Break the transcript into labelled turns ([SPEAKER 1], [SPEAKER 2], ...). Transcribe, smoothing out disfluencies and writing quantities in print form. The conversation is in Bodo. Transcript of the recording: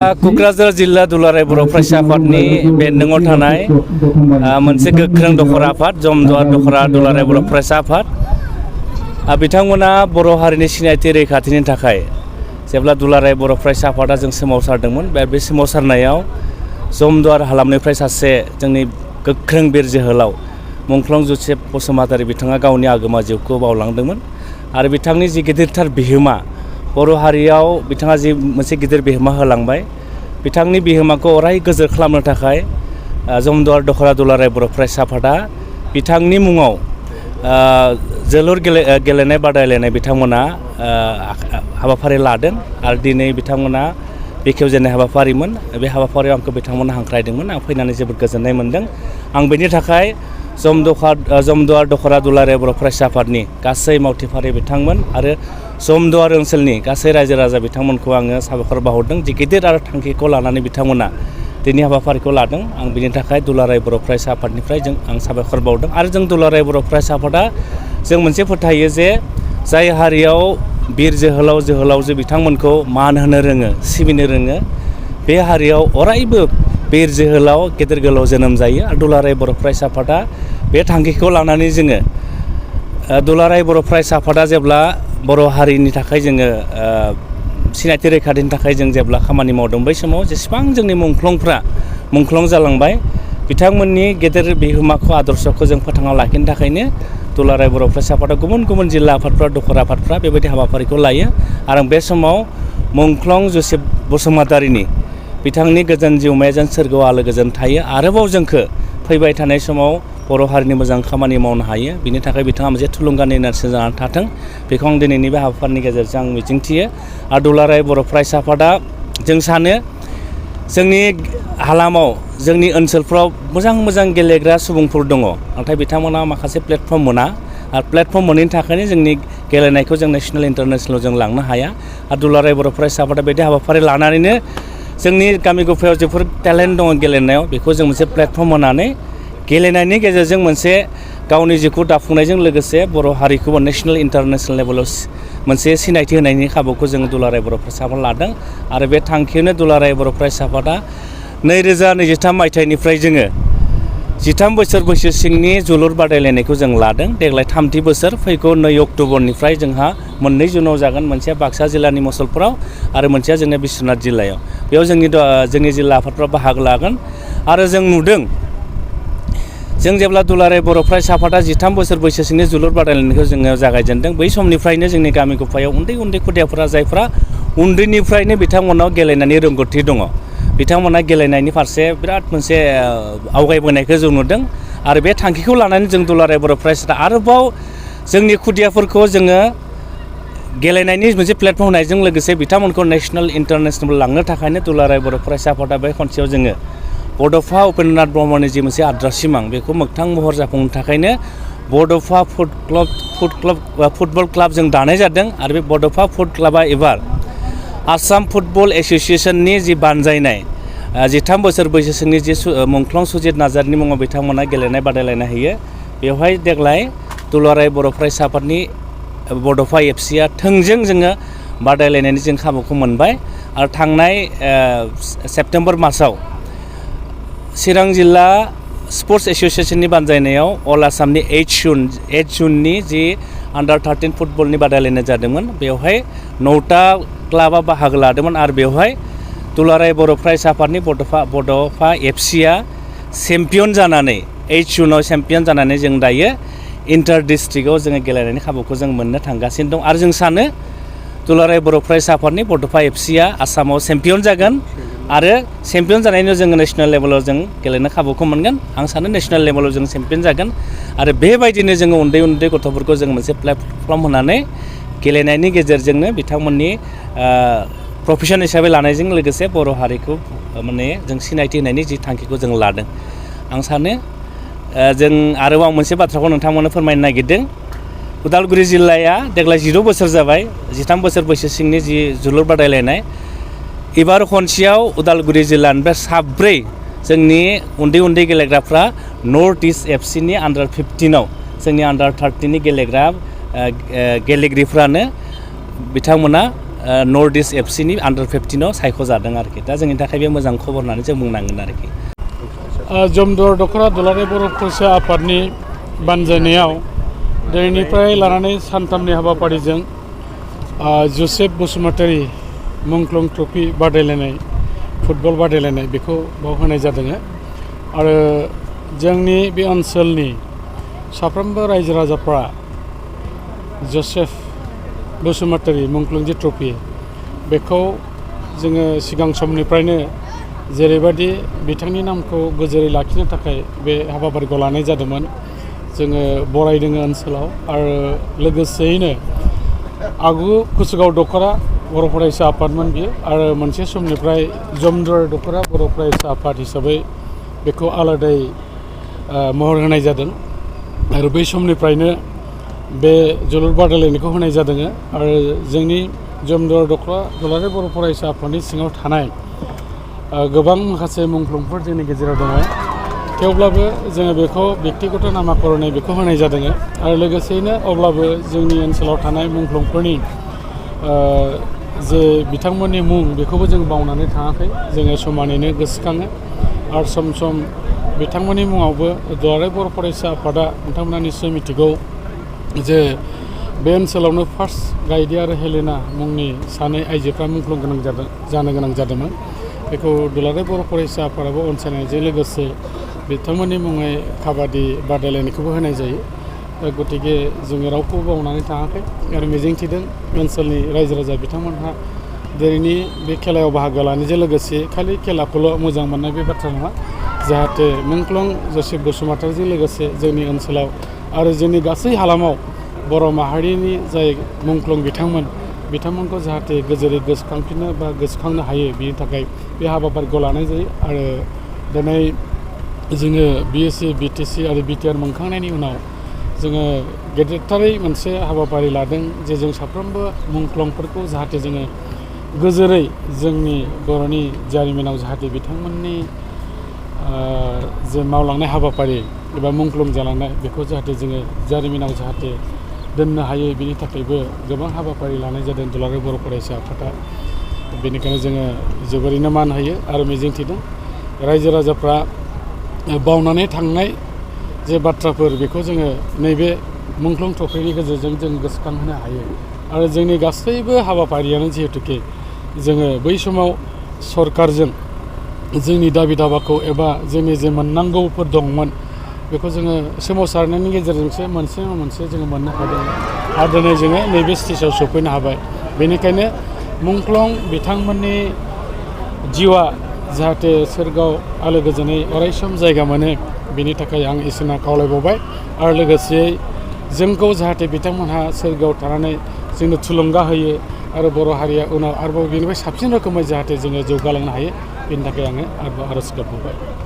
[SPEAKER 1] क'क्राझार जिल्ला दुलाराय बर' फरायसा आफादनि बेन्दोङाव थानाय मोनसे गोख्रों दखरा आफाद जमदुवार दखरा दुलाराय बर' फरायसा आफाद बिथांमोना बर' हारिनि सिनायथि रैखाथिनि थाखाय जेब्ला दुलाराय बर' फरायसा आफादा जों सोमावसारदोंमोन बे सोमावसारनायाव जमदुवार हालामनिफ्राय सासे जोंनि गोख्रों बिर जोहोलाव मुंख्लं जसेफ बसुमतारी बिथाङा गावनि आगोमा जिउखौ बावलांदोंमोन आरो बिथांनि जि गिदिरथार बिहोमा बर' हारियाव बिथाङा जि मोनसे गिदिर बिहोमा होलांबाय बिथांनि बिहोमाखौ अराय गोजोर खालामनो थाखाय जमदुवार दखरा दुलाराय बर' फरायसा आफादा बिथांनि मुङाव जोलुर गेलेनाय बादायलायनाय बिथांमोना हाबाफारि लादों आरो दिनै बिथांमोना बेखेवजेननाय हाबाफारिमोन बे हाबाफारियाव आंखौ बिथांमोना हांख्रायदोंमोन आं फैनानै जोबोद गोजोननाय मोन्दों आं बेनि थाखाय जमदुवार दखरा दुलाराय बर' फरायसा आफादनि गासै मावथिफारि बिथांमोन आरो जमदुवार ओनसोलनि गासै रायजो राजा बिथांमोनखौ आङो साबायखर बावहरदों जि गिदिर आरो थांखिखौ लानानै बिथांमोना दिनै हाबाफारिखौ लादों आं बिनि थाखाय दुलाराय बर' फरायसा आफादनिफ्राय आं साबायखर बावदों आरो जों दुलाराय बर' फरायसा आफादा जों मोनसे फोथायो जे जाय हारियाव बिर जोहोलावजो बिथांमोनखौ मान होनो रोङो सिबिनो रोङो बे हारियाव अरायबो बिर जोहोलाव गेदेर गोलाव जोनोम जायो आरो दुलाराय बर' फरायसा आफादा बे थांखिखौ लानानै जोङो दुलाराय बर' फरायसा आफादा जेब्ला बर' हारिनि थाखाय जोङो सिनायथि रैखाथिनि थाखाय जों जेब्ला खामानि मावदों बै समाव जेसेबां जोंनि मुंख्लं जालांबाय बिथांमोननि गेदेर बिहोमाखौ आदर्शखौ जों फोथांना लाखिनो थाखायनो दुलाराय बर' फरायसा आफादा गुबुन जिल्ला आफादफ्रा दखरा आफादफ्रा बेबायदि हाबाफारिखौ लायो आरो बे समाव मुंख्लं जसेफ बसुमतारीनि बिथांनि गोजोन जिउमाया जेन सोरगोआव आलो गोजोन थायो आरोबाव जोंखौ फैबाय थानाय समाव बर' हारिनि मोजां खामानि मावनो हायो बिनि थाखाय बिथाङा मोनसे थुलुंगानि नेरसोन जानानै थाथों बेखौ आं दिनैनि बे हाबाफारिनि गेजेरजों आं मिजिंथियो आरो दुलाराय बर' फरायसा आफादा जों सानो जोंनि हालामाव जोंनि ओनसोलफ्राव मोजां गेलेग्रा सुबुंफोर दङ नाथाय बिथांमोना माखासे प्लेटफर्म मोना आरो प्लेटफर्म मोनैनि थाखायनो जोंनि गेलेनायखौ जों नेसनेल इन्टारनेसनेलाव जों लांनो हाया आरो दुलाराय बर' फरायसा आफादा बिदि हाबाफारि लानानैनो जोंनि गामि गफायाव जेफोर टेलेन्ट दङ गेलेनायाव बेखौ जों मोनसे प्लेटफर्म होनानै गेलेनायनि गेजेरजों मोनसे गावनि जिउखौ दाफुंनायजों लोगोसे बर' हारिखौबो नेसनेल इन्टारनेसनेल लेभेलाव मोनसे सिनायथि होनायनि खाबुखौ जों दुलाराय बर' फरायसा आफादा लादों आरो बे थांखियावनो दुलाराय बर' फरायसा आफादा 2023 मायथाइनिफ्राय जोङो 13 बोसोर बैसो सिंनि जोलुर बादायलायनायखौ जों लादों देग्लाय 3थि बोसोर फैगौ 2 अक्ट'बरनिफ्राय जोंहा 2 जुनाव जागोन मोनसेया बाक्सा जिल्लानि मुसलपुराव आरो मोनसेया जोंनि बिश्वनाथ जिल्लायाव बेयाव जोंनि जिल्ला आफादफ्रा बाहागो लागोन आरो जों नुदों जों जेब्ला दुलाराय बर' फरायसा आफादा 13 बोसोर बैसोसिमनि जोलुर बादायलायनायखौ जोङो जागायजेनदों बै समनिफ्रायनो जोंनि गामि गफायाव उन्दै खुदियाफोरा जायफ्रा उन्दैनिफ्रायनो बिथांमोनाव गेलेनायनि रोंगौथि दङ बिथांमोना गेलेनायनि फारसे बिराद मोनसे आवगायबोनायखौ जों नुदों आरो बे थांखिखौ लानानै जों दुलाराय बर' फरायसा आरोबाव जोंनि खुदियाफोरखौ जोङो गेलेनायनि मोनसे प्लेटफर्म होनायजों लोगोसे बिथांमोनखौ नेसनेल इन्टारनेसनेल लांनो थाखायनो दुलाराय बर' फरायसा आफादा बे खनसेयाव जोङो बड'फा उपेन्द्रनाथ ब्रह्मनि जि मोनसे आद्रा सिमां बेखौ मोगथां महर जाफुंनो थाखायनो बड'फा फुटबल क्लाब जों दानाय जादों आरो बे बड'फा फुट क्लाबा एबार आसाम फुटबल एस'सियेसननि जि बानजायनाय 13 बोसोर बैसोसिमनि जि मुंख्लं सुजित नार्जारिनि मुङाव बिथांमोना गेलेनाय बादायलायनाय होयो बेवहाय देग्लाय दुलाराय बर' फरायसा आफादनि बड'फा एफसिआ थोंजों जोङो बादायलायनायनि जों खाबुखौ मोनबाय आरो थांनाय सेप्तेम्बर मासाव चिरां जिल्ला स्पर्ट्स एस'सियेसननि बानजायनायाव अल आसामनि 8 जुननि जि आन्डार 13 फुटबलनि बादायलायनाय जादोंमोन बेवहाय 9टा क्लाबा बाहागो लादोंमोन आरो बेवहाय दुलाराय बर' फरायसा आफादनि बड'फा एफसिआ चेम्पियन जानानै 8 जुनाव चेम्पियन जानानै जों दायो इन्टार डिस्ट्रिक्टआव जोङो गेलेनायनि खाबुखौ जों मोननो थांगासिनो दं आरो जों सानो दुलाराय बर' फरायसा आफादनि बड'फा एफसिआ आसामाव चेम्पियन जागोन आरो चेम्पियन जानायनि उनाव जोङो नेसनेल लेभेलाव जों गेलेनो खाबुखौ मोनगोन आं सानो नेसनेल लेभेलाव जों चेम्पियन जागोन आरो बेबायदिनो जोङो उन्दै गथ'फोरखौ जों मोनसे प्लेटफर्म होनानै गेलेनायनि गेजेरजोंनो बिथांमोननि प्रफेसन हिसाबै लानायजों लोगोसे बर' हारिखौ माने जों सिनायथि होनायनि जि थांखिखौ जों लादों आं सानो जों आरोबाव मोनसे बाथ्राखौ नोंथांमोननो फोरमायनो नागिरदों उदालगुरि जिल्लाया देग्लाय 16 बोसोर जाबाय 13 बोसोर बैसो सिंनि जि जोलुर बादायलायनाय एबार खनसेयाव उदालगुरि जिल्लानिफ्राय 7 जोंनि उन्दै गेलेग्राफ्रा नर्थ इस्ट एफसिनि आन्डार 15आव जोंनि आन्डार 13नि गेलेग्रिफ्रानो बिथांमोना नर्थ इस्ट एफसिनि आन्डार 15आव सायख'जादों आरोखि दा जोंनि थाखाय बे मोजां खबर होननानै जों बुंनांगोन आरोखि
[SPEAKER 2] जमदुवार दख'रा दुलाराय बर' फरायसा आफादनि बानजायनायाव दिनैनिफ्राय लानानै सानथामनि हाबाफारिजों जसेफ बसुमतारी मुंख्लं ट्रफि बादायलायनाय फुटबल बादायलायनाय बेखौ बाव होनाय जादों आरो जोंनि बे ओनसोलनि साफ्रोमबो रायजो राजाफ्रा जसेफ बसुमतारी मुंख्लंजी ट्रफि बेखौ जोङो सिगां समनिफ्रायनो जेरैबायदि बिथांनि नामखौ गोजोरै लाखिनो थाखाय बे हाबाफारिखौ लानाय जादोंमोन जोङो बरायदों ओनसोलाव आरो लोगोसेयैनो आगु कुसुगाव दख'रा बर' फरायसा आफादमोन बियो आरो मोनसे समनिफ्राय जमदुवार दख'रा बर' फरायसा आफाद हिसाबै बेखौ आलादायै महर होनाय जादों आरो बै समनिफ्रायनो बे जोलुर बादायलायनायखौ होनाय जादों आरो जोंनि जमदुवार दख'रा दुलाराय बर' फरायसा आफादनि सिङाव थानाय गोबां माखासे मुंख्लंफोर जोंनि गेजेराव दङ थेवब्लाबो जोङो बेखौ बेक्तिगत नामाकरनै बेखौ होनाय जादों आरो लोगोसेयैनो अब्लाबो जोंनि ओनसोलाव थानाय मुंख्लंफोरनि जे बिथांमोननि मुं बेखौबो जों बावनानै थाङाखै जोङो समानैनो गोसोखाङो आरो सम सम बिथांमोननि मुङावबो दुलाराय बर' फरायसा आफादा नोंथांमोना निस्सय मिथिगौ जे बे ओनसोलावनो फार्स्ट गायदे आरो हेलेना मुंनि सानै आइजोफ्रा मुंख्लं जानो गोनां जादोंमोन बेखौ दुलाराय बर' फरायसा आफादाबो अनसायनायजों लोगोसे बिथांमोननि मुङै काबादि बादायलायनायखौबो होनाय जायो गतिके जोङो रावखौबो बावनानै थाङाखै आरो मिजिंथिदों ओनसोलनि रायजो राजा बिथांमोनहा दिनैनि बे खेलायाव बाहागो लानायजों लोगोसे खालि खेलाखौल' मोजां मोननाय बे बाथ्रा नङा जाहाथे मुंख्लं जसेफ बसुमतारीजों लोगोसे जोंनि ओनसोलाव आरो जोंनि गासै हालामाव बर' माहारिनि जाय मुंख्लं बिथांमोनखौ जाहाथे गोजोरै गोसोखांफिननो बा गोसोखांनो हायो बिनि थाखाय बे हाबाफारिखौ लानाय जायो आरो दिनै जोङो बिएससि बिटिसि आरो बिटिआर मोनखांनायनि उनाव जोङो गेदेरथारै मोनसे हाबाफारि लादों जे जों साफ्रोमबो मुंख्लंफोरखौ जाहाथे जोङो गोजोरै जोंनि बर'नि जारिमिनाव जाहाथे बिथांमोननि जे मावलांनाय हाबाफारि एबा मुंख्लं जालांनाय बेखौ जाहाथे जोङो जारिमिनाव जाहाथे दोननो हायो बिनि थाखायबो गोबां हाबाफारि लानाय जादों दुलाराय बर' फरायसा आफादा बेनिखायनो जोङो जोबोरैनो मान होयो आरो मिजिंथिदों रायजो राजाफ्रा बावनानै थांनाय जे बाथ्राफोर बेखौ जोङो नैबे मुंख्लं ट्रफिनि गेजेरजों जों गोसोखांहोनो हायो आरो जोंनि गासैबो हाबाफारियानो जिहेतुके जोङो बै समाव सरकारजों जोंनि दाबि दावाखौ एबा जोंनि जे मोननांगौफोर दंमोन बेखौ जोङो सोमावसारनायनि गेजेरजोंसो मोनसे नङा मोनसे जोङो मोननो हादों आरो दिनै जोङो नैबे स्टेजाव सफैनो हाबाय बेनिखायनो मुंख्लं बिथांमोननि जिउआ जाहाथे सोरगोआव आलो गोजोनै अरायसम जायगा मोनो बेनि थाखाय आं इसोरनाव खावलायबावबाय आरो लोगोसेयै जोंखौ जाहाथे बिथांमोनहा सोरगोआव थानानै जोंनो थुलुंगा होयो आरो बर' हारिया उनाव आरोबाव बेनिफ्राय साबसिन रोखोमै जाहाथे जोङो जौगालांनो हायो बेनि थाखाय आङो आरोबाव आर'ज गाबबावबाय